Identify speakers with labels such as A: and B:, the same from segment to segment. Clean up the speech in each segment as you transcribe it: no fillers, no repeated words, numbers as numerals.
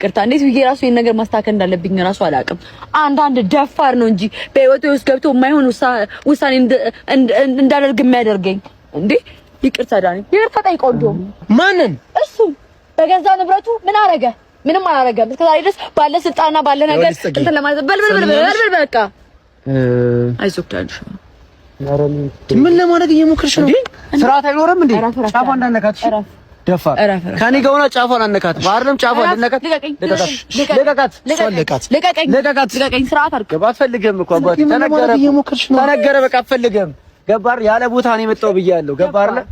A: ይቅርታ፣ እንዴት ብዬ ራሱ ይሄን ነገር ማስተካከል እንዳለብኝ ራሱ አላውቅም። አንዳንድ ደፋር ነው እንጂ በህይወቴ ውስጥ ገብቶ የማይሆን ውሳኔ እንዳደርግ የሚያደርገኝ እንዴ። ይቅርታ ዳኒ፣ ይቅርታ ጠይቀው። እንደውም
B: ማንን?
A: እሱ በገዛ ንብረቱ ምን አረገ? ምንም አላረገም። እስከ ዛሬ ድረስ ባለ ስልጣንና ባለ ነገር እንትን ለማለት በል በል በል በል በቃ አይዞህ ዳኒ።
B: ምን ለማድረግ እየሞከርሽ ነው?
C: ስርዓት አይኖርም እንዴ? ጫፏን እንዳነካት ደፋር ከኔ ጋር ሆና ጫፏን አነካት። አይደለም ጫፏን ልነካት። ልቀቃት፣
B: ልቀቃት፣
C: ልቀቃት፣
A: ልቀቀኝ። ስርዓት አድርግ።
C: ገባ አትፈልግም እኮ አባቴ። ተነገረ ተነገረ። በቃ አትፈልግም። ገባር ያለ ቦታ ነው የመጣው ብያለሁ። ገባር አይደለ?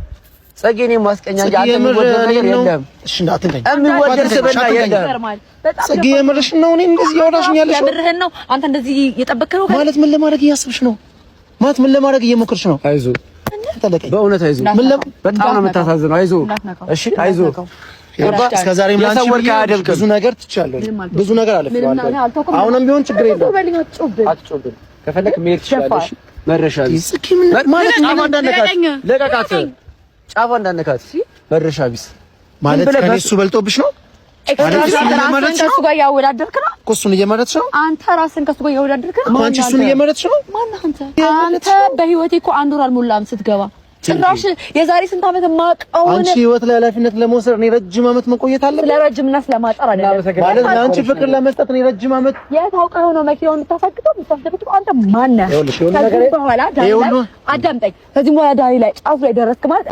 C: ጽጌ እኔን ማስቀኛ እንጂ አንተ የሚወደድ ነገር የለም።
B: እሺ እንዳትንቀኝ።
C: የሚወደድ ስብዕና የለም።
B: ጽጌ የምርሽን ነው? እኔ እንደዚህ እያወራሽኝ ያለሽው
A: የምርህን ነው? አንተ እንደዚህ እየጠበቅህ ነው
B: ማለት ምን ለማድረግ እያሰብሽ ነው? ማለት ምን ለማድረግ እየሞከርሽ ነው?
C: አይዞህ በእውነት አይዞህ። በጣም ነው የምታሳዝነው። አይዞህ፣ እሺ፣ አይዞህ።
B: እስከ ዛሬም ላንቺ ብዙ ነገር ትቻለሁ፣ ብዙ ነገር አልፌዋለሁ። አሁንም ቢሆን ችግር የለውም።
C: አትጮህብን። ከፈለክ መሄድ ትችላለሽ። መድረሻ ቢስ ማለት ልቀቃት፣ ጫፏ እንዳነካት። መድረሻ ቢስ
B: ማለት ከእኔ እሱ በልጦብሽ ነው።
A: ራስህን ከእሱ ጋር እያወዳደርክ ነው
B: እኮ። እሱን እየመረጥሽ ነው
A: አንተ። ራስህን ከእሱ ጋር እያወዳደርክ ነው።
B: አንቺ እሱን እየመረጥሽ ነው።
A: ማነህ አንተ? አንተ በህይወቴ እኮ አንድ ወር አልሞላም ስትገባ ጭራሽ የዛሬ ስንት ዓመት የማውቀውን
B: አንቺ ህይወት ላይ ኃላፊነት ለመውሰድ እኔ ረጅም ዓመት መቆየት አለብኝ።
A: ስለ ረጅምና ስለማጠር አይደለም
B: ማለት ለአንቺ ፍቅር ለመስጠት እኔ ረጅም ዓመት
A: የት አውቀኸው ነው መኪናውን የምታሳግጠው የምታስደብቀው? አንተ ማነህ? ከዚህ በኋላ ዳኒ ላይ አዳምጠኝ። ከዚህ በኋላ ዳኒ ላይ ጫፍ ላይ ደረስክ ማለት